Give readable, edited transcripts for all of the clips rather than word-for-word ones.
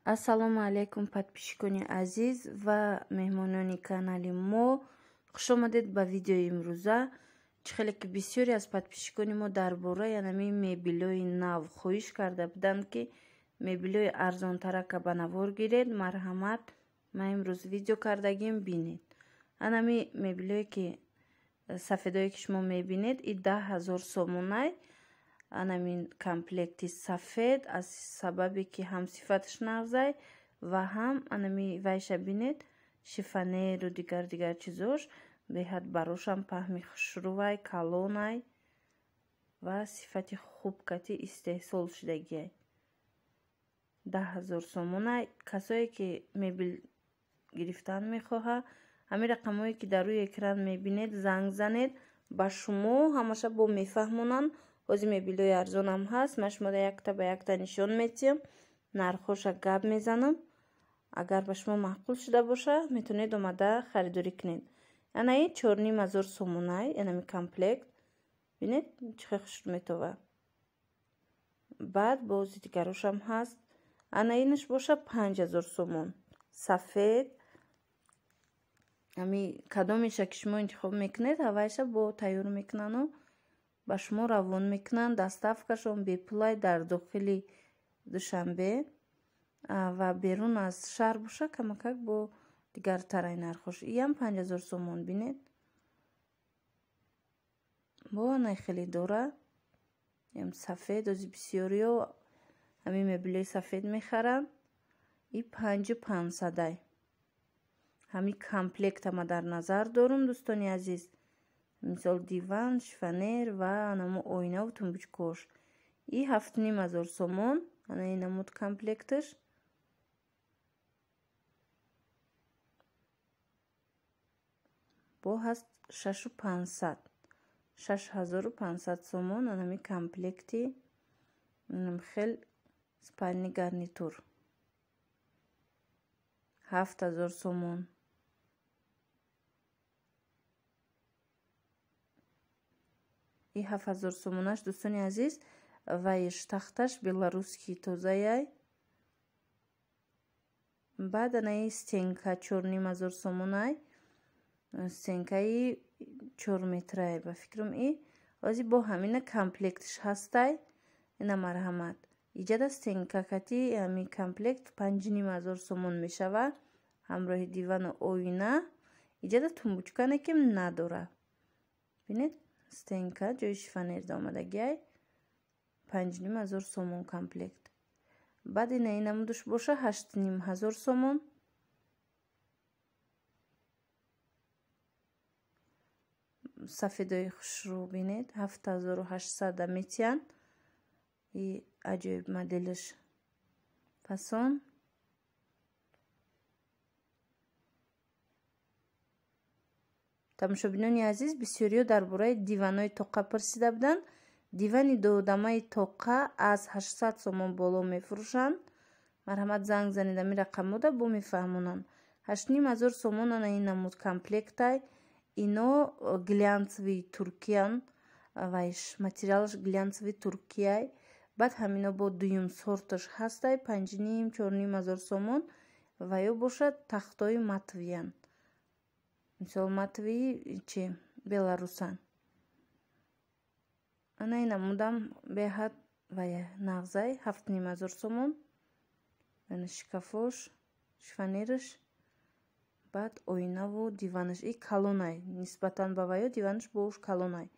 Ассалому алайкум, подписчикони азиз ва меҳмонони канали мо. Хуш омадед ба видеои имрӯза. Чӣ хеле ки бисёре аз подписчикони мо дар бораи анами мебелҳои нав хоҳиш карда буданд, ки мебелҳои арзонтарака ба навор гиред. Марҳамат, ман имрӯз видео кардагим, бинед. Анами мебелҳое ки сафедое ки шумо мебинед, и 10 000 сомонай. Анамин комплекти сафед аз сабабе ки ҳам сифаташ нағзай ва ҳам анами вайша бинед, шифонеру дигар дигар чизош беҳад барошам паҳми хушрӯвай, калонай ва сифати хуб кати истеҳсол шудагиай. 10 000 сомонай. Касое ки мебел гирифтан мехоҳад, ҳамин рақамҳое ки дар рӯи экран мебинед, занг занед, ба шумо ҳамаша бо мефаҳмонанд. Ҳозир мебелҳои арзонам ҳаст, ман шуморо якта ба якта нишон медиҳам, нархҳоша гап мезанам. Агар ба шумо маъқул шуда боша, метавонед омада харидорӣ кунед. Анаи 4 500 сомонай, анами комплект. Бинед, чӣ хел хушрӯ метова. Баъд бози дигарошам ҳаст. Ана инаш боша 5000 сомон. Сафед. Ами кадомеша ки шумо интихоб мекунед, ҳавайша бо тайёр мекунану ба шумо равон мекунанд. Доставкашон бепулай дар дохили Душанбе ва берун аз шаҳр боша камакак бо дигартарай нархош. Иам 5000 сомон, бинед. Бо анай хеле дора. Иам сафед, ози бисёриё ҳамин мебелҳои сафед мехаранд. И 5500-ай. Ҳамин комплекта ма дар назар дорум, дӯстони азиз. Мисол диван, шифонер ва анамо оинаву тумбучкош. И 7500 сомон, ана ин намуд комплекташ. Бо ҳаст 6500. 6500 сомон анами комплекти хел спальный гарнитур. 7000 сомон. И 7000 сомонаш, дӯстони азиз, вайш тахташ белорусский тозаяй. Баъд анаи стенка 4500 сомонай. Стенкаи 4 метрай ба фикрам и. Ози бо ҳамина комплектш ҳастай. Ина марҳамат. Иҷада стенка кати ҳамин комплект 5500 сомон мешава. Ҳамроҳи дивану оина. Иҷада тумбучкане ки надора. Бинед, стенка ҷои шифонер омадагиай. 5500 сомон комплект. Баъд ина ин намудаш боша 8500 сомон. Сафедои хушрӯ бинед, 7800 метиҳанд. И аҷоиб моделаш фасон. Тамошобинони азиз, бисёриҳо дар бораи диванҳои тоқа пурсида буданд. Дивани дуодамаи тоқа аз 800 сомон боло мефурӯшанд. Марҳамат, занг занед ҳамин рақамҳода, бо мефаҳмонанд. 8500 сомон ана ин намуд комплектай. Ино глянцевый туркиян, вайш материалаш глянцевый туркияй. Баъд ҳамино бо дуюм сорташ ҳастай 5,5, 4500 сомон ва ё бошад тахтои матовыян. Мисол матовый чи беларусан. Ана ин намудам беҳад вая нағзай 7500 сомон. Ана шкафош, шифонераш, баъд оинаву диванаш и калонай. Нисбатан ба ваё диванаш боуш калонай.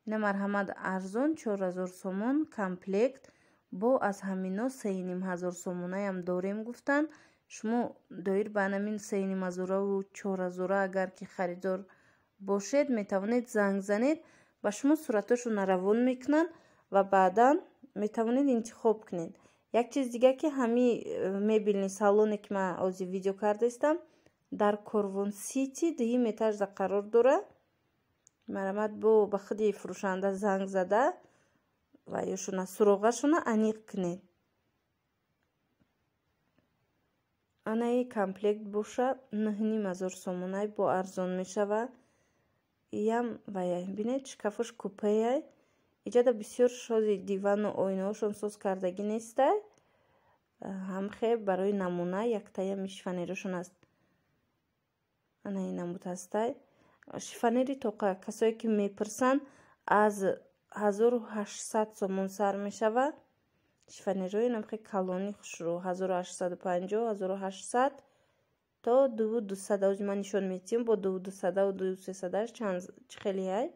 Ина марҳамат, арзон 4000 сомон комплект. Бо аз ҳамино 3500 сомонаям дорем гуфтанд. Шумо доир ба анамин 3500-раву 4000 агар ки харидор бошед, метавонед занг занед, ба шумо суратҳошонро равон мекунанд ва баъдан метавонед интихоб кунед. Як чиз дига ки ҳамин мебельный салоне ки ман ҳозир видео кардаистам, дар Корвон Сити дуюм этажда қарор дорад. Марҳамат, бо ба худи фурӯшанда занг зада ва ёшона суроғашона аниқ кунед. Анаи комплект боша 9500 сомонай, бо арзон мешава. Иам вая бинед, шкафош купеяй. Иҷада бисёр шози дивану оинаҳошон соз кардагӣ нестай. Ҳамхе барои намуна яктаями шифонерошон аст. Ана ин намуд ҳастай. Шифонери тоқа касое ки мепурсанд аз 1800 сомон сар мешавад. Шифонерои намхе калони хушрӯ 1850, 1800 то 2200. Ози ман нишон метиҳам бо 2200 ва 2300 чанд чӣ хеле ҳай.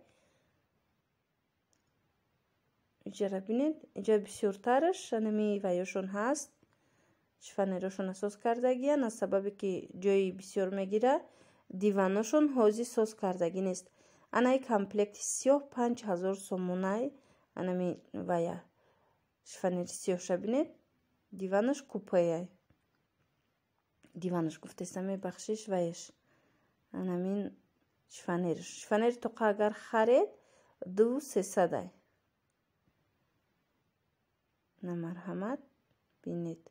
Иҷара бинед, иҷа бисёртараш анами ваёшон ҳаст. Шифонерошон асос кардагиян, аз сабабе ки ҷои бисёр мегира, диваношон ҳозир соз кардагӣ нест. Анаи комплекти сиёҳ 5000 сомонай, анами вая шифонери сиёҳша бинед, диванаш купеяй. Диванаш гуфтеста, мебахшиш, ваяш. Анамин шифонерш. Шифонери тоқа агар харед 2300. На марҳамат бинед.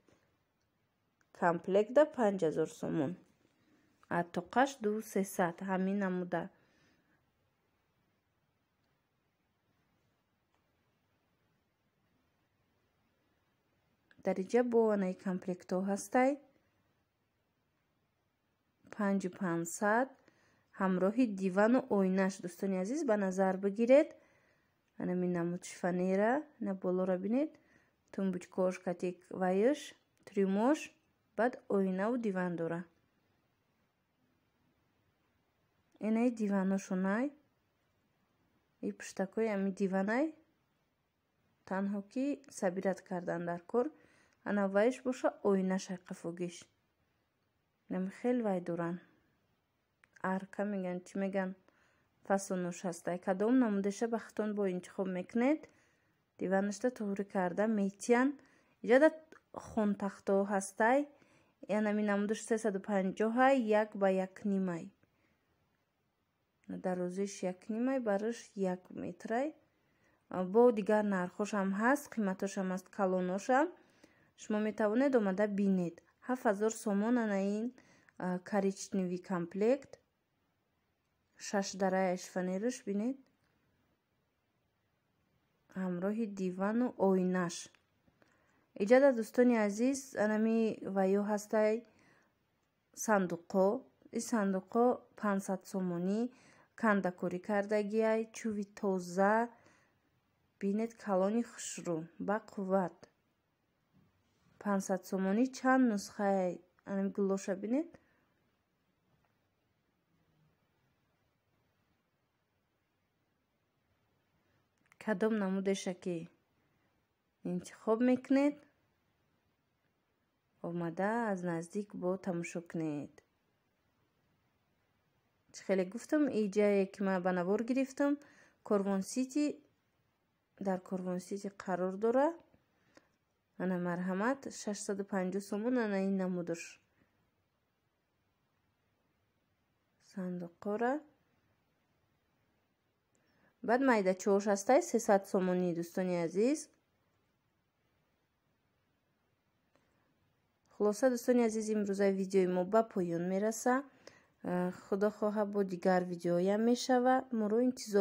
Комплектда 5000 сомон. А тоқаш 2300 ҳамин намуда. Дар иҷа бо анаи комплектҳо ҳастай. 5500 ҳамроҳи дивану оинаш. Дӯстони азиз, ба назар бигиред. Анамин намуд шифонера, на болоро бинед. Тумбучкош катик вайш, трюмош, баъд оинаву диван дора. Инаи диваношонай. И пуштакои ами диванай. Танҳо ки сабират кардан дар кор. Ана вайш боша оинашай қафогиш. Нами хел вай доран. Арка меган, чӣ меган? Фасонош ҳастай. Кадом намудаша ба худтон бо интихоб мекунед. Диванашта туғри карда метиян. Иҷада хонтахтҳо ҳастай. Янами намудаш 350 1 ба 1.5. Дарозиш 1.5, бараш 1 метрай. Бо дигар нархошам ҳаст, қиматошам ҳаст, калоношам. Шумо метавонед омада бинед. 7000 сомон ана ин коричневый комплект. 6 дарая шифонераш бинед. Ҳамроҳи дивану оинаш. Иҷада дӯстони азиз, анами ваё ҳастай сандуқҳо. Ин сандуқҳо 500 сомонӣ, кандакорӣ кардагиай, чӯби тоза. Бинед калони хушрӯ, ба қувват. 500 сомонӣ чанд нусхаи анами гулоша бинед. Кадом намудеша ки интихоб мекунед, омада аз наздик бо тамошо кунед. Чӣ хеле гуфтам, иҷае ки ман ба навор гирифтам, Корвон Сити, дар Корвон Сити қарор дорад. Ана марҳамат 650 сомон ана ин намудаш. Сандуқора. Баъд майдачаҳош ҳастай 300 сомонӣ, дӯстони азиз. Хулоса дӯстони азиз, имрӯза видеои мо ба поён мераса. Худо хоҳа бо дигар видеоям мешава. Моро интизор